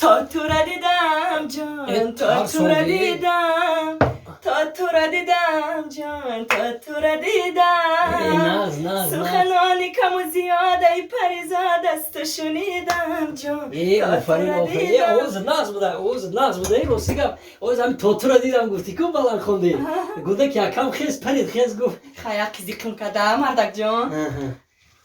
То тура дидам, ҷон, то тура дидам, то тура дидам, ҷон, то тура дидам. Суханони каму зиёдаи паризод аз ту шунидам, ҷон. Офарин, офарин, овоз нағз буда, овоз нағз буда. Рости гап, овоз ҳами «то тура дидам» гуфти ку, баланд хонди, гуда ки акам хез парид, хез гуфт. Хая, қизиқим када, мардакҷон.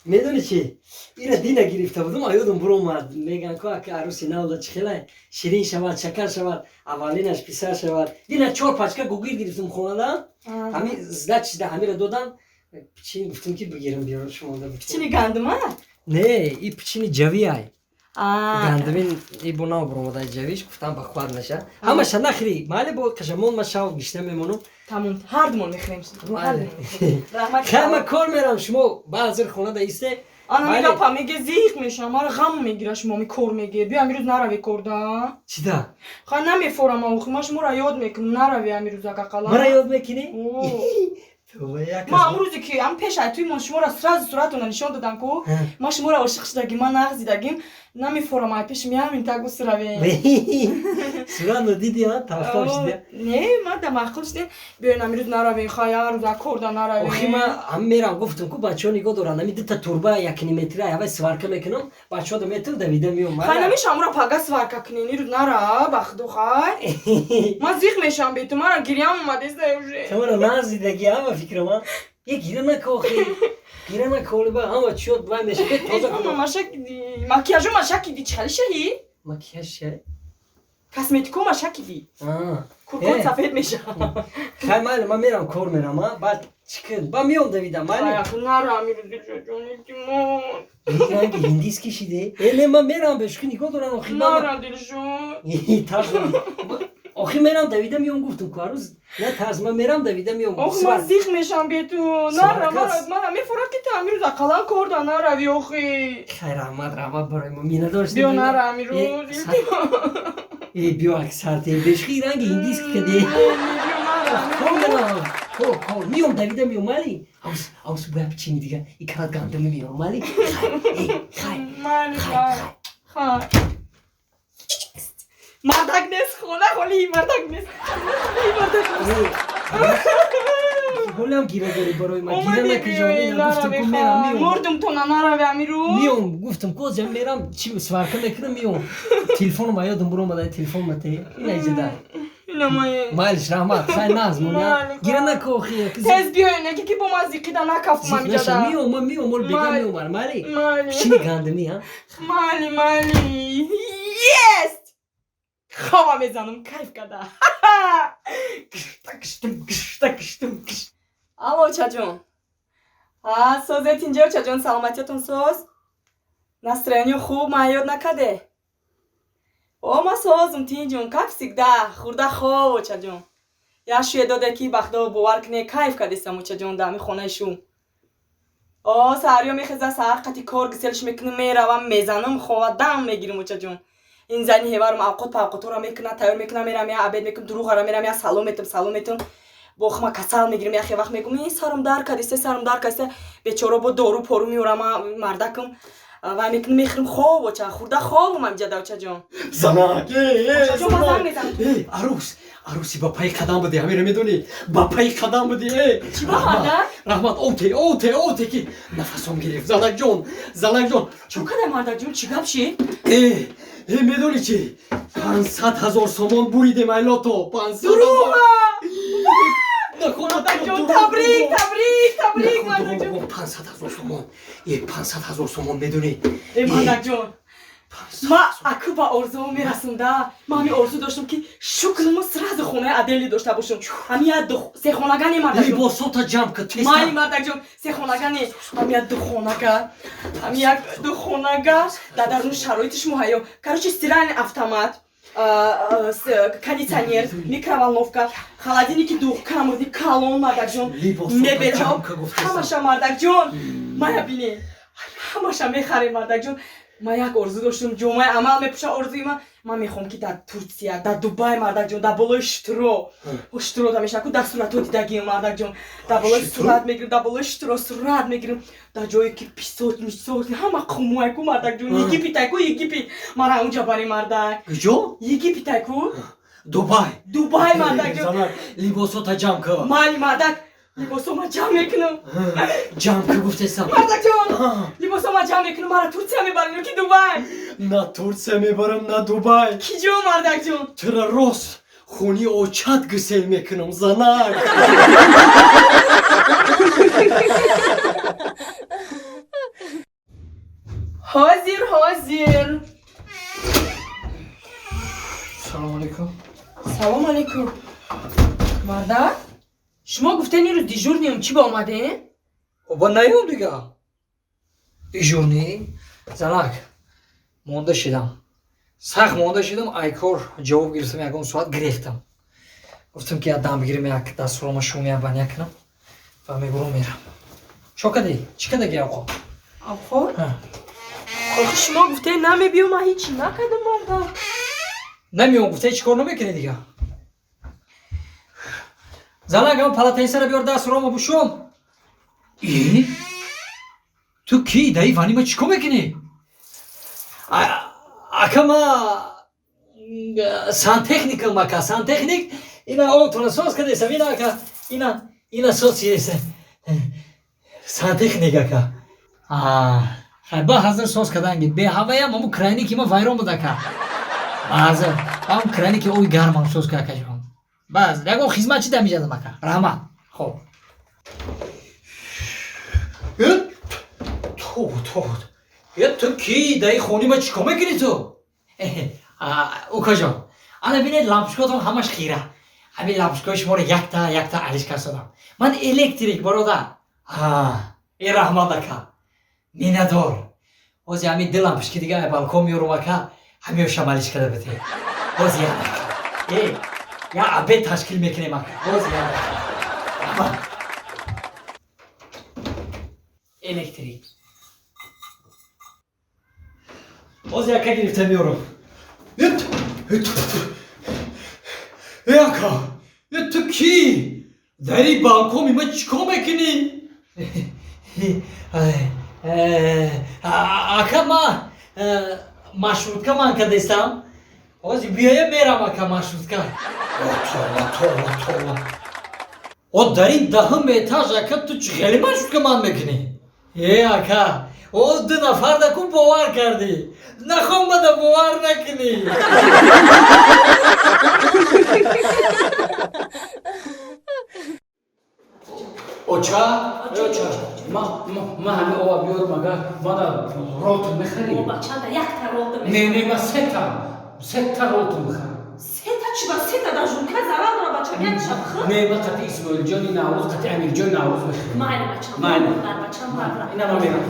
Медони чи, ира дина гирифта будум, аёдум буромад. Меган ку, ака, аруси навда чи хела ширин шавад, шакар шавад, аввалинаш писар шавад. Дина чор пачка гугир гирифтум хонада, ҳами сдачида ҳамира додам, пичини гуфтум ки бигирам, биёрам шумо. Пичини гандума? Не, и пичини ҷавиай, гандумин и бо нав буромада, ҷавиш гуфтам, ба хуад наша, ҳамаша нахӯри, майли, бо қашамон ма шав гишта мемонум. Тамом, ҳардумон мехӯрем. Хай, ма кор мерам, шумо баъзир хонада исте. Ана мегапа меге, зиқ мешам, мара ғам мегира, шумо ми кор меге. Биё, амирӯз нарави корда. Чида? Хай, намефорам, охи ман шуморо ёд мекунам, нарави амирӯз акақала. Мара ёд мекунӣ? Ма амрӯзе ки ам пешай туи мон шуморо сразу суратона нишон додам ку, ма шуморо ошиқ шудагим, ман нағз дидагим, намефорам ай пеши миамин так гусравем. Суратно диди, а тафтоб шиди? Не, ма да маъқул шудем. Биёен, амирӯз наравем, хай, ҳар рӯз корда наравем. Охи ма ҳам мерам, гуфтам ку, бачаҳо нигоҳ доранд, ами дута турба якниметра ҳавай сварка мекунам, бачаҳо да метам, давида меом. Хай, намешам, амура пага сварка кунен, ирӯз нара, бахду. Хай, ман зиқ мешам бету, мара гирьям омадеста уже. Тумара нағз дидаги, ама фикрама е, гира нака, охи гира нака, олиба ҳама чиёт вай меша тоза. Макияжо машакиди, чӣ хали шаҳи? Макияж ша? Косметико машакиди, куркот сафед меша. Хай, майли, ман мерам, кор мерам, а баъд чӣ кун, ба меом давида, майли. Нара амирӯз, дилшоҷон, илтимос. Ранги ҳиндис кишиде. Э, не, ман мерам, бешухи нигоҳ дорам, охи. Нара, дилшод. Охи, мерам, давида меом, гуфтум ку, арӯз на тарс, ман мерам, давида меом. Ох, ман зиқ мешам бету, нара, мара мефорад ки ту амирӯз ақаллан кор да нарави, охи. Хай, раҳмат, раҳмат барои мо, миннатдор. Биё, нара амирӯз. Э, биё, аксарте, бешухи ранги ҳиндис каде. Кор мерам, кор, кор меом, давида меом, майли. Аус, аус, боя пичини дига икарат гандуми меорам, майли. Хай, хай, хай. Мардак нест, хона холи, мардак нест, мардак нест. Ҳолам гира дорӣ барои ман, гира накиҷон, гуфтам ку, мерам, меом. Мурдум, то нанарави амирӯз. Меом, гуфтам ку, озям мерам, чи сварка мекунам, меом. Телефоном аёдам буромада, телефон мате, ина иҷода. Майлиш, раҳмат, хай, нағз моня, гира нака, охи. Тез биёен, яке ки бо ман зиқида накафтум амиҷада. Меом, ман меом, ол бега меомар, майли. Пичини гандумӣ, а? Майли, майли. Есть, хова мезанам, кайф када. Киштам. Алло, очаҷон, а созет инҷа, очаҷон, саломатиятон соз, настроение хуб, ман ёд накаде? О, ма созум, тинҷун, как всегда, хурда хоб, очаҷон. Як шӯе доде ки бахдо, бовар куне, кайф кадестам, очаҷон, дар ҳами хонаи шум. О, саҳариё мехеза, саҳар қати кор гиселш мекунам, меравам, мезанам, хова дам мегирам, очаҷон. Ин зани ҳеварам авқот павқотҳоро мекунад, тайёр мекунам, мерам, я обед мекунам, дуруғара мерам, я салом метам, салом метам, бо хма касал мегирам, яхе вақт мегум: «Ин сарам дар кадиста, сарам дар кадиста». Бечоро бо дору пору меорам, мардакам вай мекунам, мехӯрам, хоб, оча, хурда хобам амҷада, очаҷон. Занак. Занак. Арӯс, арӯси ба пайи қадам будӣ, ҳамиро медонӣ, ба пайи қадам будӣ. Чӣ ба, мардак? Раҳмат, оте, оте, оте, ки нафасом гирифт, занакҷон, занакҷон. Чӣ кадай, мардакҷон, чӣ гап шид? Э, медонӣ чи, 500 000 сомон буридем, ай лото, 500. Дуруға? Мардакҷон, табрик, табрик, табрик, мардакҷон. 500 000 сомон, е, 500 000 сомон, медонӣ? Э, мардакҷон, ма аку ба орзуо мерасам да. Ма ҳами орзу доштам, ки шукрмо сразу хонаи отдельный дошта бошам, ҳами як сехонага не, мардакҷон. Либосота ҷамъ ка. Майли, мардакҷон, сехонага не, ҳами як духонага, ҳами як духонага дар даруни шароитиш муҳайё. Короче, стиральный автомат, кондиционер, микроволновка, холодильники двухкамерный, калон, мардакҷон, мебелҳо ҳамаша, мардакҷон, мая бине, ҳамаша мехарем, мардакҷон. Ман як орзу доштам, ҷомаи амал мепӯшам, орзуи ман. Ман мехоҳам, ки дар Турсия, дар Дубай, мардакҷон, дар болои шутуро, шутуро да мешавад ку, дар суратҳо дидагиам, мардакҷон, дар болои сурат мегирам, дар болои шутуро сурат мегирам, дар ҷое ки песок мисок, ҳама қумуай ку, мардакҷон. Египетай ку, Египет, мара унҷа бари, мардак. Куҷо? Египетай ку. Дубай. Дубай, мардакҷон. Либосота ҷамъ кун. Майли, мардак, либосо ман ҷамъ мекунам. Ҷамъ ку, гуфтесам. Мардакҷон, либосо ман ҷамъ мекунам, мара Турсия мебарем ё ки Дубай? На Турсия мебарам, на Дубай. Ки ҷо, мардакҷон? Тура рост хуни очат гусел мекунам, занак. Ҳозир, ҳозир. Салому алейкум. Салом алейкум, мардак. Шумо гуфтен, ирӯз дежурный ам, чӣ ба омадем? Оба, наём дига, дежурный. Занак, монда шидам, сахт монда шидам. Айкор ҷавоб гирифтам, ягон соат гирехтам. Гуфтам, ки як дам бигирем, як дастурома шум, як баня кунам ва мебурам, мерам. Чо кади, чӣ кадаги авқот? Авқот? Охи, шумо гуфтен, намебиём, ман ҳечи накардам, мардак. Намеём гуфтаи, чӣ кор намекунӣ дига? Занак, ам полотенце ра биёр, дастурома бушум. И ту ки? Даи ванима чӣ кор мекунӣ? Ака, ма сантехникам, ака, сантехник. Ина обтона соз кардесам, ина, ака, ина соз чидеса. Сантехник, ака. Хай, ба ҳазр соз карданги беҳаваям, аму краник и ма вайрон буд, ака. Ҳазр ам краник и оби гармам соз ка, акаҷон. Баз ягон хизмат чи дамиҷадам, ака, раҳмат, хоб. Ту, ту, е, ту ки? Даи хони ма чӣ кор мекунӣ ту? Укаҷон, ана бинед, лампочка отон ҳамаш хира. Ҳамин лампочка ҳои шуморо якта якта алиш кардам. Ман электрик, бародар. Э, раҳмат, ака, миннатдор. Ҳози ҳамин ду лампочка дига балкон меёрум, ака, ҳамеёшам алиш карда бите. Ҳози як ака, э, я обед ташкил мекунем, ака. Ҳози як ака, раҳмат. Электрик ҳози яка гирифта меёрам. Э, ака, э, ту кӣ? Дари балкоми ма чӣ кор мекунӣ? Ака, ма маршрутка ман кардестам, ҳози биёя, мерам, ака, маршрутка. Това, това, това! О, дар ин даҳум этаж, ака, ту чӣ хеле маршрутка ман мекунӣ? Э, ака, о, ду нафар даку бовар кардӣ, нахомада бовар накунӣ. Оча, оча, ма ҳами ова биёрам, ага мана ролтон мехарӣ? Бачанда якта ролтон. Не, не, ма сета ролтон мехарам. Сета чи ба сета дар жунка зарар дора, бачам, якша бихӯр. Не, ма қати Исмоилҷони Наврӯз, қати Амирҷони Наврӯз мехарам. Майли, бачам. Майли. Бачам, бара. Ина ма мерам.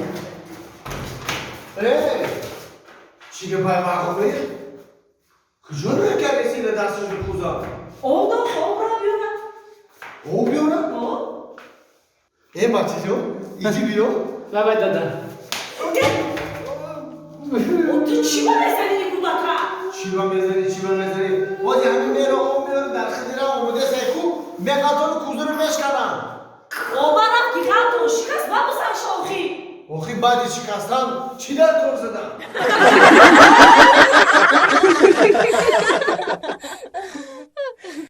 Э, чӣ гапай, Мағфур? Куҷо рӯй кардесида дасташро куза? Об дод, об ра биёра. Об биёра? Об. Э, бачаҷон, иҷи биё. Лабай, дада. О, ту чӣ ба мезанӣ кӯдака? Чӣ ба мезанӣ, чӣ ба мезанӣ? Бози ҳамин мера об меёра, дар хидира омода сайку, меғалтону кузаро мешканам. Оба рафт ки ғалтон шикаст, ба бизан шохӣ. Охи, баъди шикастан чӣ дар кор задам?